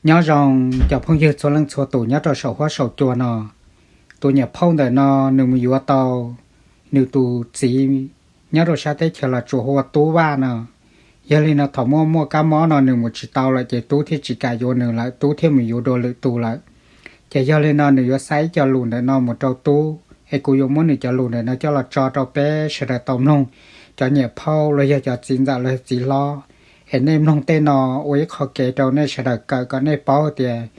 Nyob zoo cov phooj ywg txhua leej txhua tus nyob rau saum huab saum cua no. Tus niam phauj ntawm no nws mus yuav tau nws tus txiv nyob rau sab teb chaws los tsuas hu ua Tub Vaj no. Yog li no thaum muaj muaj kab mob no nws mus tsis tau lawm ces Tub thiaj tsis kam yuav nws lawm, Tub thiaj mus yuav dua lwm tus lawm. Ces yog li no nws yuav xa ib co lus ntawm no mus rau Tub, es kuv yuav muab nws cov lus ntawm no coj los tso rau peb sawv daws tau mloog, cov niam phauj los yog cov txiv ntxawm los yog txiv hlob, es nej mloog tej no ua ib qho kev rau nej sawv daws kawm kom nej paub tias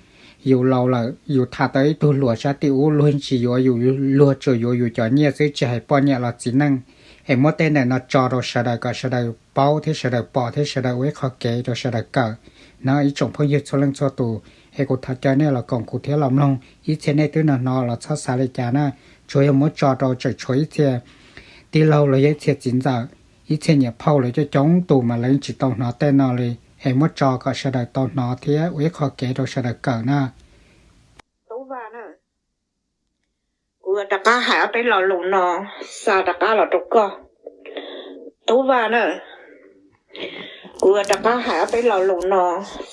yus laus lawm yus tham tau ib tug hluas sab tim ub luag tsis yuav yus, luag tsuas yuav yus cov nyiaj xwb tsis hais poj niam los txiv neej. Es muab tej ntawm no tso rau sawv daws kom sawv daws paub thiab sawv daws pom thiab sawv daws ua ib qho kev rau sawv daws kawm no ib tsoom phooj ywg txhua leej txhua tus. Es kuv thov caw nej los koom kuv thiab los mloog, ib txhia nej twb hnov hnov los txhob xav li cas na, tsuas yog muab tso rau tseem tshuav ib txhia tij laug los yog ib txhia txiv ntxawm, ib txhia niam phauj lawv coob coob tus mas lawv tsis tau hnov tej no li, es muab tso kom sawv daws tau hnov thiab ua ib qho kev rau sawv daws kawm na. Tub Vaj na, kuv yuav rov qab hais ob peb lo lus no xa rov qab los rau koj. Tub Vaj na, kuv yuav rov qab hais ob peb lo lus no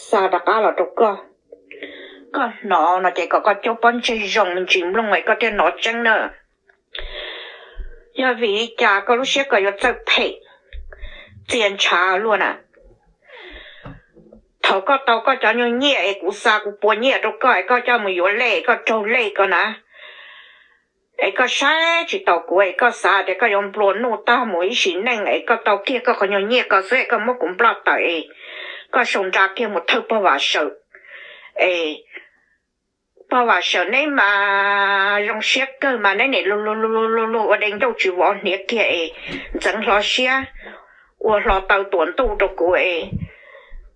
xa rov qab los rau koj. Koj hnov no ces kom koj cuab pob ntseg zoo me ntsis mloog es koj thiaj hnov tseeb na. Yog vim li cas koj lub siab koj yuav txawj phem txia ntshav luaj na? Thaum koj tau koj cov nyuag nyiaj es kuv xa kuv pua nyiaj rau koj es koj coj mus yuav lej, koj raug lej ko na, es koj saib tsis taus kuv es koj xav tias koj yuav nplua nuj tag mus ib sim neej es koj tau kiag koj qhov nyuag nyiaj ko xwb es koj muab kuv nploj tawm es koj sau nra kiag mus thawj pog Vam Sawm. Es pog Vam Sawm neb mas zoo siab kawg mas neb nim luag luag luag luag ua dej ncauj tsis vov hniav kiag es ntxeev hlo siab ua hlo taw tuam ntuj rau kuv es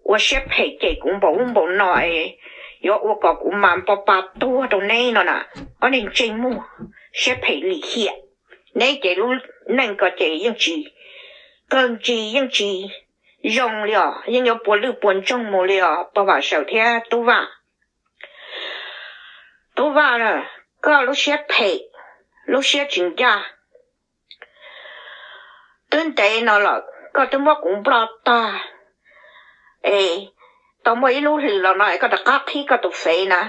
ua siab phem cem kuv npaum ub npaum no es yuav ua kom kuv mas npo pa tuag rau neb no na. Ob niag ntsej muag siab phem lim hiam, neb ces lub neej ko ces yeej tsis kawg ntsis yeej tsis zoo li os, yeej yuav puas lwj puas ntsoog mus li os pog Vam Sawm thiab Tub Vaj. Tub Vaj, koj lub siab phem, lub siab tsis ncaj. Twb ntev no lawm koj twb muab kuv nploj tag es tau muaj ib lub hlis los no es koj rov qab qhib koj tus fev na,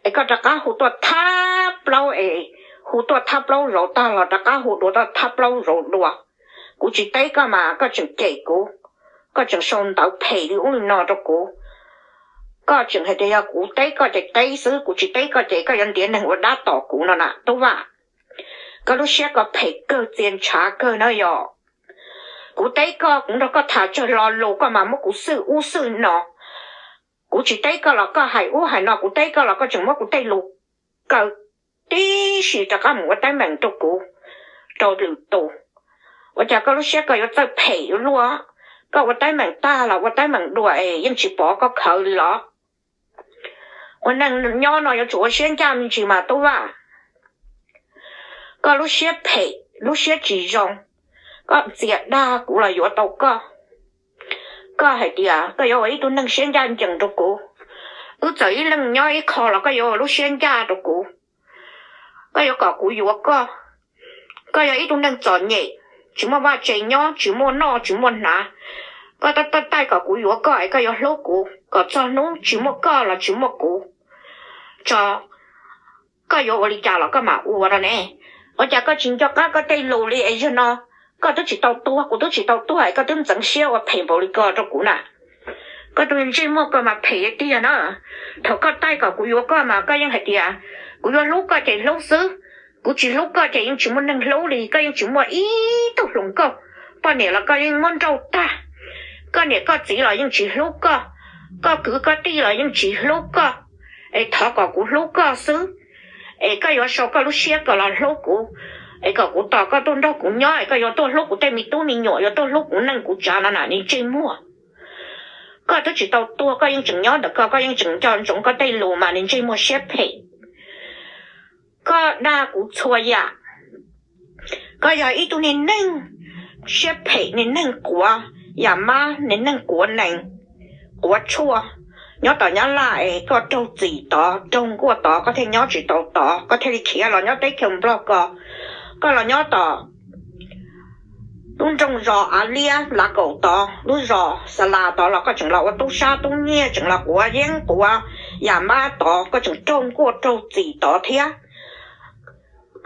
es koj rov qab hu tuaj thab plaub es hu tuaj thab plaub zaus tag los rov qab hu dua tuaj thab plaub zaus dua. Kuv tsis teb koj mas koj tseem cem kuv, koj tseem sau ntawv phem li ub li no rau kuv. Koj tseem hais tias yog kuv teb koj ces teb xwb, kuv tsis teb koj ces koj yuav ntiav neeg ua dab tom kuv no na Tub Vaj. Koj lub siab koj phem kawg txia ntshav kawg na yog. Kuv teb koj, kuv nrog koj tham tsawg lo lus koj mas muab kuv xwj ub xwj no. Kuv tsis teb koj los koj hais ub hais no, kuv teb koj los koj tseem muab kuv tej lus kaw tib si rov qab mus ua teeb meem rau kuv, rau lwm tus. Ua cas koj lub siab koj yuav txawj phem yuav luaj? Koj ua teeb meem tag los ua teeb meem dua es yeej tsis pov koj khawv li los? Ua neej nyob no yuav tsum ua siab ncaj me ntsis mas Tub Vaj. Koj lub siab phem, lub siab tsis zoo, koj ntxias dag kuv los yuav tau koj. Koj hais tias koj yuav ua ib tug neeg siab ncaj ncees rau kuv. Wb txawm ib leeg nyob ib qho los koj yuav ua lub siab ncaj rau kuv. Koj yuav kom kuv yuav koj. Koj yog ib tug neeg txom nyem, tsis muaj vaj tse nyob, tsis muaj noj tsis muaj hnav. Koj tab taij kom kuv yuav koj es koj yuav hlub kuv kom txog hnub tsis muaj koj los tsis muaj kuv tso. Koj yuav ua li cas los koj mam ua no ne. Ua cas koj tsis nco qab koj tej lus li es yog no koj twb tsis tau tuag, kuv twb tsis tau tuag es koj twb ntxeev siab ua phem npaum li ko rau kuv na. Koj tus ntsej muag koj mas phem tiag na. Thaum koj taij kom kuv yuav koj mas koj yeej hais tias kuv yuav hlub koj ces hlub xwb, kuv tsis hlub koj ces yeej tsis muaj neeg hlub li, koj yeej tsis muaj ib tug hluas nkauj. Poj niam los koj yeej muab nrauj tag, koj niam koj txiv los yeej tsis hlub koj, koj kwv koj tij los yeej tsis hlub koj. Es thov kom kuv hlub koj xwb, es koj yuav sau koj lub siab koj los hlub kuv, es kom kuv tos koj tuaj nrog kuv nyob es koj yuav tuaj hlub kuv tej me tub me nyuam, yuav tuaj hlub kuv neej kuv tsav no na niag ntsej muag. Koj twb tsis tau tuag koj yeej tseem nyob ntawm koj, koj yeej tseem nco ntsoov koj tej lus mas niag ntsej muag siab phem. Koj dag kuv txhua yam. Koj yog ib tug niag neeg siab phem, niag neeg quav yam mab, niag neeg quav nees, quav tshuaj. Nyob tom Nyab Laj es koj raug txim tod raug nkuaj tod koj thiaj nyob tsis tau tod, koj thiaj li khiav los nyob teb chaws Nplog ko. Koj los nyob tom lub nroog zos Av Liab Lav Kaum tod, lub zos Xa Las tod los koj tseem los ua tub sab tub nyiag, tseem los quav yeeb quav yam mab tod, koj tseem raug nkuaj raug txim tod thiab.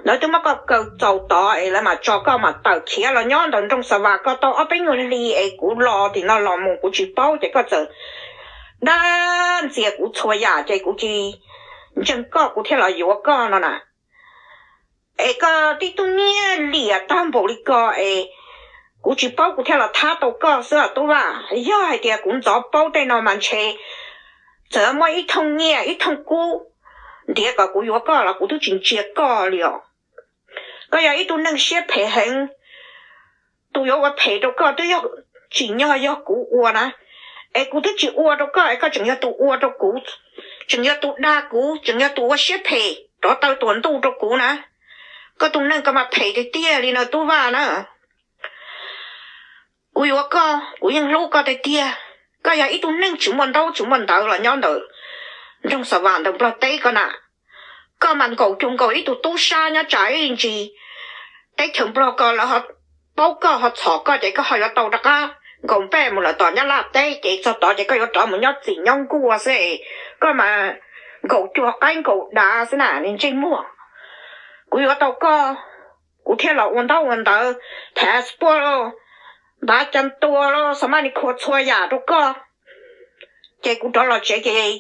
Lawv twb muab koj kaw txaus tod es lawv mam tso koj mam tawm khiav los nyob ntawm nroog Xa Vas, koj tau ob peb nyuag hli es kuv los tim no los mus kuv tsis paub ces koj txawm dab ntxias kuv txhua yam ces kuv tsis ntseeg koj kuv thiaj los yuav koj no na. Es koj tib tug nyiaj liam tag npaum li ko es kuv tsis paub kuv thiaj los thab tau koj xwb os Tub Vaj. Yog hais tias kuv ntxov paub tej no mas ntshe txawm muaj ib thooj nyiaj ib thooj kub ntiav kom kuv yuav koj los kuv twb tsis ntsia koj li os. Koj yog ib tug neeg siab phem heev, tus yuav ua phem rau koj twb yog tsim nyog yog kuv ua na. Es kuv twb tsis ua rau koj es koj tseem yog tus ua rau kuv, tseem yog tus dag kuv, tseem yog tus ua siab phem rov taw tuam ntuj rau kuv na. Koj tus neeg koj mas phem tiag tiag li no Tub Vaj na. Kuv yuav koj, kuv yeej hlub koj tiag tiag. Koj yog ib tug neeg tsis muaj ntaub tsis muaj ntawv los nyob ntawm nroog Xa Vas ntawm Nplog teb koj na. Koj mas nkaum cuag nkaus ib tug tub sab nyob tsam ib ntsis teb chaws Nplog ko lawv ho paub koj ho txhom koj ces koj ho yuav tau rov qab nkaum npej mus lawm tom Nyab Laj teb ces txog tod ces koj yuav rov mus nyob txim nyob nkuaj xwb es koj mas nkaum cuag qaib nkaum dav xwb na niag ntsej muag. Kuv yuav tau koj, kuv thiaj los ua ntaub ua ntawv, passport los, npav ca tua los, xov maj ni khua txhua yam rau koj. Ces kuv rov los tsev ces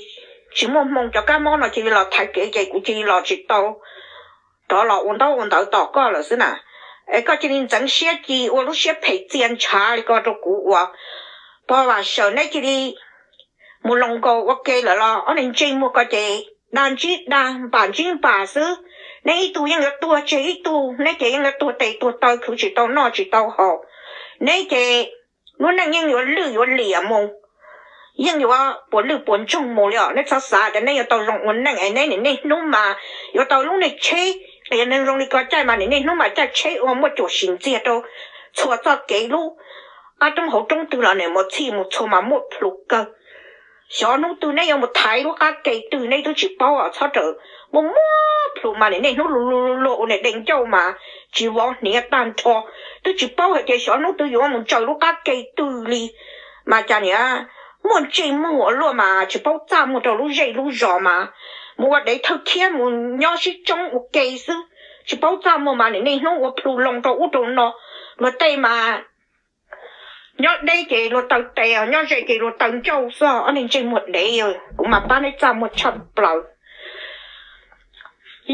tsis muaj hmoo, cov kab mob no cia li los thaiv kev ces kuv cia li los tsis tau, rov los ua ntaub ua ntawv tos koj lawm xwb na. Es koj cia li ntxeev siab ci ua lub siab phem txia ntshav li ko rau kuv uas Pog Vam Sawm neb cia li mus loos nkaus ua ke lawm los ob niag ntsej muag ko ces dag ntsib dag npam ntsib npam xwb. Neb ib tug yeej yuav tuag tseg ib tug, neb ces yeej yuav tuag tes tuag taw khwv tsis tau noj tsis tau haus. Neb ces lub neej yeej yuav lwj yuav liam mus, yeej yuav puas lwj puas ntsoog mus li os. Neb txhob xav tias neb yuav tau zoo ua neej es neb niaj hnub mas yuav tau lub niag tsheb qias neeg zoo li ko caij mas niaj hnub mas caij tsheb ua muaj cuam sim ntxiag rau txhua txoj kev, lub qab roob hauv roob twg los niaj mus txhij mus txhua mas muaj plhus kawg. Xyov hnub twg neb yuav mus thaiv lub qab ke twg neb twb tsis paub os, txhob rawm muaj muaj plhus mas niaj hnub luag luag luag ua niag dej ncauj mas tsis vov hniav tag nrho. Twb tsis paub hais tias xyov hnub twg yuav mus ntsaws lub qab ke twg li. Mas cas niaj muaj ntsej muag ua luaj mas tsis paub txaj muag rau lub zej lub zos mas mus ua dev thawj thiab mus nyob sib tsoob ua ke xwb. Tsis paub txaj muag mas niaj hnub ua plhu loo rau ub rau no. Luag tej mas nyob deb ces luag taw tes, nyob ze ces luag taw ncauj xwb. Ob niag ntsej muag dev, kuv mas pab neb txaj muag tshaj plaws.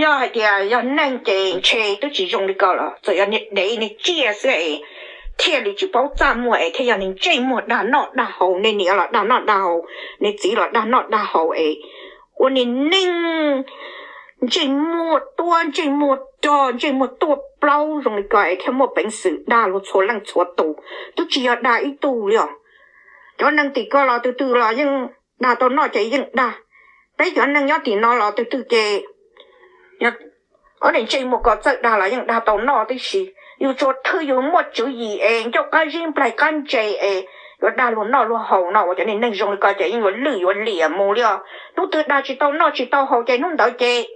Yog hais tias yog neeg ces ntshe twb tsis zoo li ko los txawm yog niag dev niag tsiaj xwb es thiaj li tsis paub txaj muag es thiaj yog niag ntsej muag dag noj dag haus, niag niam los dag noj dag haus, niag txiv los dag noj dag haus es ua niag neeg ntsej muag tuab ntsej muag rog ntsej muag tuaj plaub zoo li ko es thiaj muaj peev xwm dag luag txhua leej txhua tus, twb tsis yog dag ib tug li os. Cov neeg tim ko los tus twg los yeej dag tau noj ces yeej dag. Peb cov neeg nyob tim no los tus twg ces ob niag ntsej muag ko txawj dag los yeej dag tau noj tib si. Yus tsuas thwj yus muaj tswv yim es ncauj qab zib nplaig qab ntse es yuav dag luag noj luag haus no uas cov niag neeg zoo li ko ces yeej yuav lwj yuav liam mus li os. Hnub twg dag tsis tau noj tsis tau haus ces hnub ntawd ces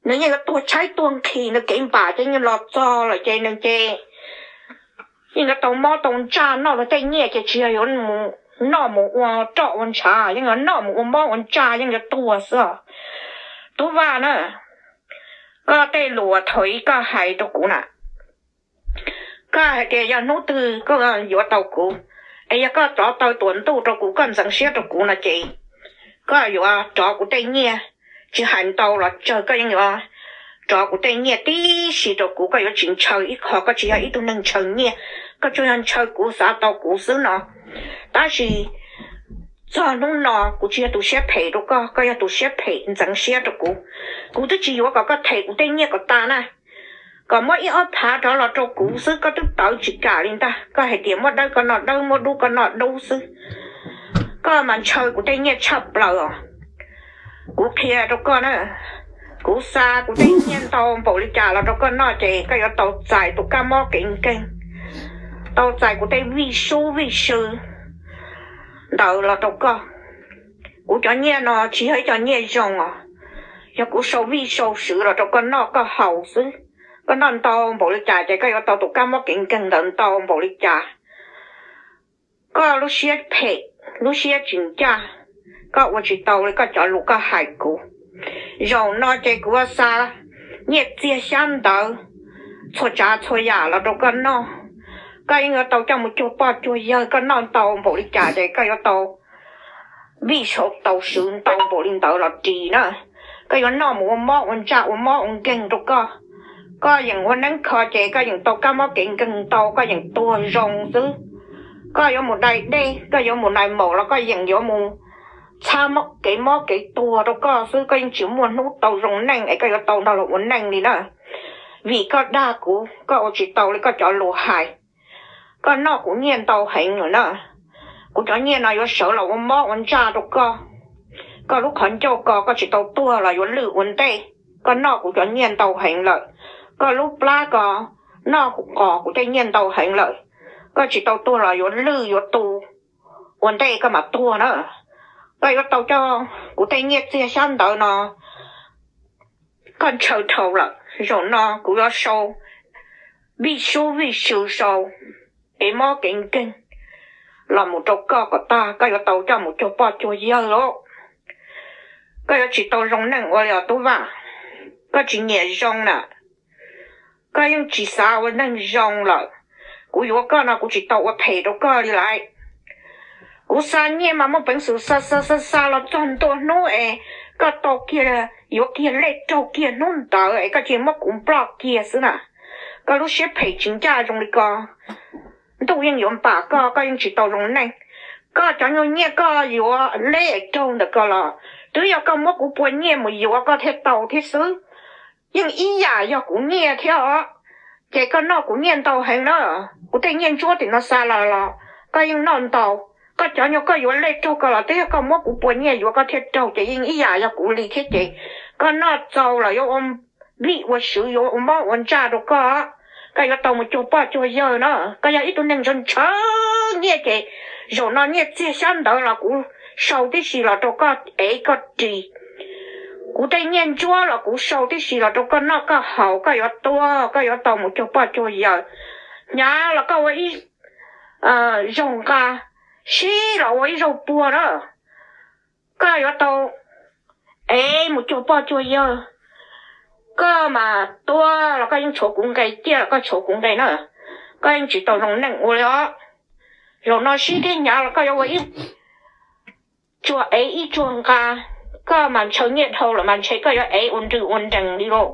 nws yeej yuav tuag tshaib tuag nqhis, nws kev npam ces yeej los txog lawm ces nws ces yeej yuav tau mob tau ntsaj noj luag tej nyiaj ces tsis yog yuav mus noj mus ua roj ua ntshav, yeej yuav noj mus ua mob ua ntsaj yeej yuav tuag xwb. Tub Vaj na, koj tej lus thaum ub koj hais rau kuv na, koj hais tias yog hnub twg koj yuav tau kuv, es yog koj rov taw tuam ntuj rau kuv, koj ntxeev siab rau kuv no ces koj yuav rov kuv tej nyiaj, tsis hais ntau los tsawg koj yeej yuav rov kuv tej nyiaj tib si rau kuv. Koj yuav tsis ntshaw ib qho, koj tsis yog ib tug neeg ntshaw nyiaj, koj tsuas yog ntshaw kuv xav tau kuv xwb no. Tab sis txog hnub no kuv tsis yog tus siab phem rau koj, koj yog tus siab phem ntxeev siab rau kuv. Kuv twb tsis yuav kom koj them kuv tej nyiaj kom tas na, kom muab ib ob phav rov los rau kuv xwb, koj twb tawv tsis kam li ntag. Koj hais tias muab dawb koj noj dawb, muab dub koj noj dub xwb. Koj mas ntshaw kuv tej nyiaj tshaj plaws os. Kuv qhia rau koj na, kuv xa kuv tej nyiaj ntau npaum li cas los rau koj noj ces koj yuav tau txais tus kab mob kev nkeeg, tau txais kuv tej vij sub vij sw ntawd los rau koj. Kuv cov nyiaj no tsis yog ib co nyiaj zoo os, yog kuv sau vij sau sw los rau koj noj koj haus xwb. Koj noj ntau npaum li cas ces koj yuav tau tus kab mob kev nkeeg ntawd ntau npaum li cas. Koj lub siab phem, lub siab tsis ncaj, Koj ua tsis tau li koj cov lus koj hais kuv. Zaum no ces kuv ua xa nyiaj txiag xyab ntawv txhua tsav txhua yam los rau koj noj. Koj yeej yuav tau coj mus cuag poj cuag yawg, koj noj ntau npaum li cas ces koj yuav tau vij sau tau swv ntau npaum li ntawd los ris na. Koj yuav noj mus ua mob ua ntsaj ua mob ua nkeeg rau koj. Koj yeem ua neeb kho ces koj yeem tau kab mob kev nkeeg ntau, koj yeem tuag zoo xwb. Koj yuav mus dai dej, koj yuav mus nais maum los koj yeem yuav mus txhab kev mob kev tuag rau koj xwb, koj yeej tsis muaj hnub tau zoo neej es koj yuav tau nrog luag ua neej li na. Vim koj dag kuv, koj ua tsis tau li koj cov lus hais. Koj noj kuv nyiaj ntau heev lawm na. Kuv cov nyiaj no yuav sawv los ua mob ua ntsaj rau koj. Koj lub qhov ncauj ko koj tsis tau tuag los yuav lwj ua ntej. Koj noj kuv cov nyiaj ntau heev lawm. Koj lub plab ko noj qos kuv tej nyiaj ntau heev lawm. Koj tsis tau tuag los yuav lwj yuav tu ua ntej koj mam tuag na. Koj yuav tau coj kuv tej nyiaj txiag xyab ntawv no, koj ntshaw dhau lawm. Zaum no kuv yuav sau vij sub vij sw sau kev mob kev nkeeg los mus rau koj kom tag, koj yuav tau coj mus cuag poj cuag yawg lauj. Koj yuav tsis tau zoo neej ua li os Tub Vaj. Koj tsis nyiam zoo na. Koj yeej tsis xav ua neeg zoo lawm. Kuv yuav koj no kuv tsis tau ua phem rau koj li lawm. Kuv xa nyiaj mas muaj peev xwm xa xa xa xa los txog ntua hnub es koj tau kiag, yuav kiag lej raug kiag hnub ntawd es koj cia muab kuv nploj kiag xwb na. Koj lub siab phem tsis ncaj zoo li ko. Ntuj yeej yuav npam koj, koj yeej tsis tau zoo neej. Koj cov nyuag nyiaj koj yuav lej raug ntawm ko los twb yog koj muab kuv pua nyiaj mus yuav koj thiaj tau thiab xwb. Yeej ib yam yog kuv nyiaj thiab os. Ces koj noj kuv nyiaj ntau heev na. Kuv tej nyiaj ntsuab tim no xa los los koj yeej noj ntau. Koj cov nyuag koj yuav lej raug ko los twb yog koj muab kuv pua nyiaj yuav koj thiaj raug, ces yeej ib yam yog kuv li thiab ces koj noj txaus los yuav ua vij ua sw, yuav ua mob ua ntsaj rau koj. Koj yuav tau mus cuag poj cuag yawg na. Koj yog ib tug neeg ntshaw ntshaw nyiaj ces zaum no nyiaj txiag xyab ntawv los kuv sau tib si los rau koj ev koj ris. Kuv tej nyiaj ntsuab los kuv sau tib si los rau koj noj koj haus, koj yuav tuag koj yuav tau mus cuag poj cuag yawg. Hnyav los koj ua ib zaug nqa, sib los ua ib zaug puag na. Koj yuav tau ev mus cuag poj cuag yawg. Koj mas tuag los koj yeej tshuav kuv nqe, ciaj los koj tshuav kuv nqe na. Koj yeej tsis tau zoo neej ua li os. Zaum no sib thiab hnyav los koj yuav ua ib tsuag ev ib tsuag nqa. Koj mas ntshaw nyiaj dhau los mas ntshe koj yuav ev ua nrws ua nrees li lauj.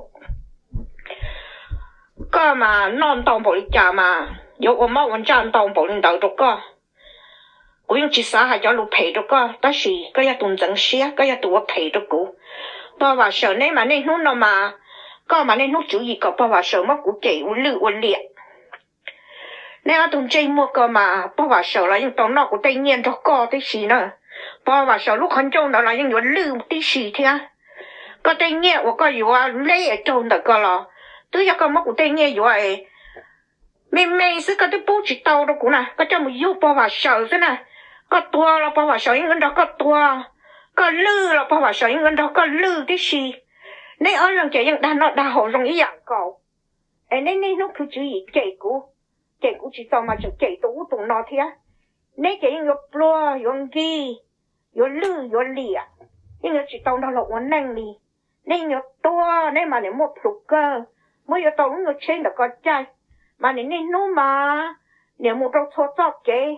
Koj mas noj ntau npaum li cas mas yuav ua mob ua ntsaj ntau npaum li ntawd rau koj. Kuv yeej tsis xav hais cov lus phem rau koj, tab sis koj yog tus ntxeev siab, koj yog tus ua phem rau kuv. Pog Vam Sawm, neb mas niaj hnub no mas, koj mas niaj hnub tswv yim kom pog Vam Sawm muab kuv cem ua lwj ua liam. Neb ob tug ntsej muag ko mas pog Vam Sawm los yeej tau noj kuv tej nyiaj nrog koj tib si na. Pog Vam Sawm lub qhov ncauj ntawd los yeej yuav lwj tib si thiab. Koj tej nyiaj uas koj yuav lej raug ntawm ko los twb yog koj muab kuv tej nyiaj yuav es me me xwb, koj twb pub tsis tau rau kuv na, koj coj mus yug pog Vam Sawm xwb na. Koj tuag los pog Vam Sawm yeej yuav nrog koj tuag, koj lwj los pog Vam Sawm yeej yuav nrog koj lwj tib si. Neb ob leeg ces yeej dag noj dag haus zoo ib yam nkaus. Es neb niaj hnub khwv tswv yim cem kuv, cem kuv tsis txaus mas tseem cem tus ub tus no thiab. Neb ces yeej yuav pluag yuav nkig, yuav lwj yuav liam, yeej yuav tsis tau nrog luag ua neej li. Neb yeej yuav tuag, neb mas niam muaj plhus kawg, muab yuav tau lub nyuag tsheb ntawm ko caij, mas niam niaj hnub mas niam mus rau txhua txoj kev,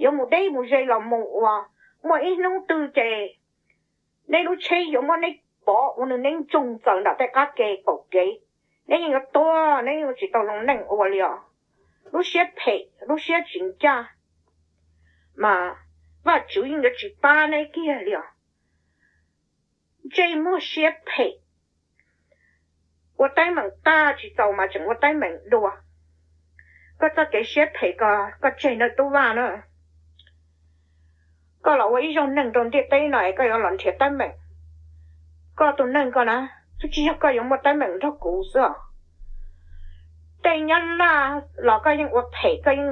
yuav mus deb mus ze los mus uas muaj ib hnub twg ces neb lub tsheb yuav muab neb pov ua nws neb ntsoog txaws nram tej qab ke qaum kev. Neb yeej yuav tuag, neb yeej yuav tsis tau zoo neej ua li os. Lub siab phem, lub siab tsis ncaj, mas Vajtswv yeej yuav tsis pab neb kiag li os. Ntsej muag siab phem, ua teeb meem tag tsis txaus mas tseem ua teeb meem dua. Koj txoj kev siab phem ko koj tseg nawb Tub Vaj na. Koj los ua ib zaug neeg rau ntiaj teb no es koj yuav los nrhiav teeb meem. Koj tus neeg ko na, twb tsis yog koj yuav muaj teeb meem nrog kuv xwb os. Tej Nyab Laj los koj yeej ua phem, koj yeej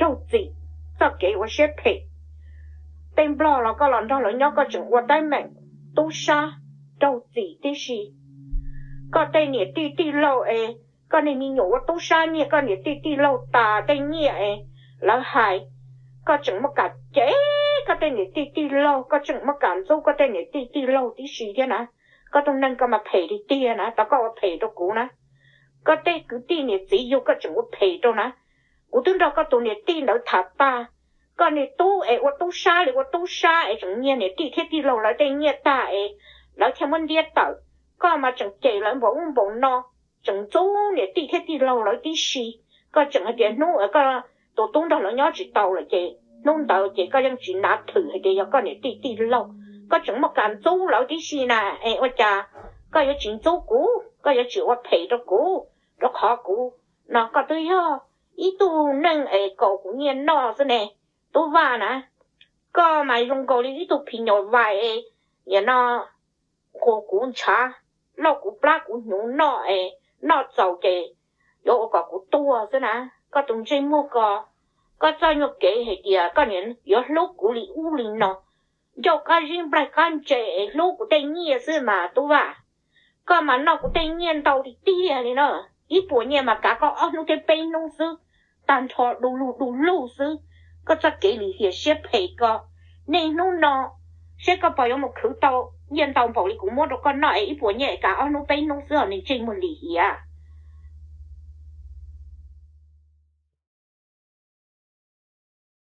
raug txim txoj kev ua siab phem. Tej Nplog los koj los nrog lawv nyob koj tseem ua teeb meem tub sab raug txim tib si. Koj tej niam tij tij laug es koj niag me nyuam ua tub sab nyiag koj niam tij tij laug tas tej nyiaj es lawv hais, koj tseem muaj kam cev koj tej niam tij tij laug, koj tseem muaj kam ntxub koj tej niam tij tij laug tib si thiab na. Koj tus neeg koj mas phem tiag tiag na, tau koj ua phem rau kuv na. Koj tej kwv tij niam txiv yug koj tseem ua phem rau na. Kuv twb nrog koj tus niam tij ntawd tham tag, koj niag tub es ua tub sab li ua tub sab es tseem nyiag niam tij thiab tij laug lawv tej nyiaj tag es lawv thiaj muab ntiab tawm. Koj mas tseem cem lawv npaum ub npaum no, tseem ntxub niam tij thiab tij laug lawv tib si. Koj tseem hais tias hnub koj tus tub nrog lawv nyob tsis tau lawm ces hnub ntawd ces koj yeej tsis nav thwm hais tias yog koj niam tij tij laug. Koj tseem muaj kam ntxub lawv tib si na. Es ua cas koj yuav tsis ntxub kuv, koj yuav tsis ua phem rau kuv? Rau qhov kuv no koj twb yog ib tug neeg es kaus kuv nyiaj noj xwb ne, tub Vaj na. Koj mas zoo nkaus li ib tug phim nyuj vais, nim no nqus kuv ntshav, lauj kuv plab kuv hnyuv noj es noj txaus ces yuav ua kom kuv tuag xwb na. Koj tus ntsej muag ko, koj txoj nyuag kev hais tias koj yuav hlub kuv li ub li no, ncauj qab zib nplaig qab ntse es hlub kuv tej nyiaj xwb mas tub Vaj. Koj mas noj kuv tej nyiaj ntau tiag tiag li no, ib puas nyiaj mas kav koj ob hnub thiab peb hnub xwb, tag nrho du lug du lug xwb. Koj txoj kev lim hiam siab phem ko, niaj hnub no seb koj puas yuav mus khwv tau nyiaj ntau npaum li kuv muab rau koj noj es ib puas nyiaj es kav ob hnub peb hnub xwb os niag ntsej muag lim hiam.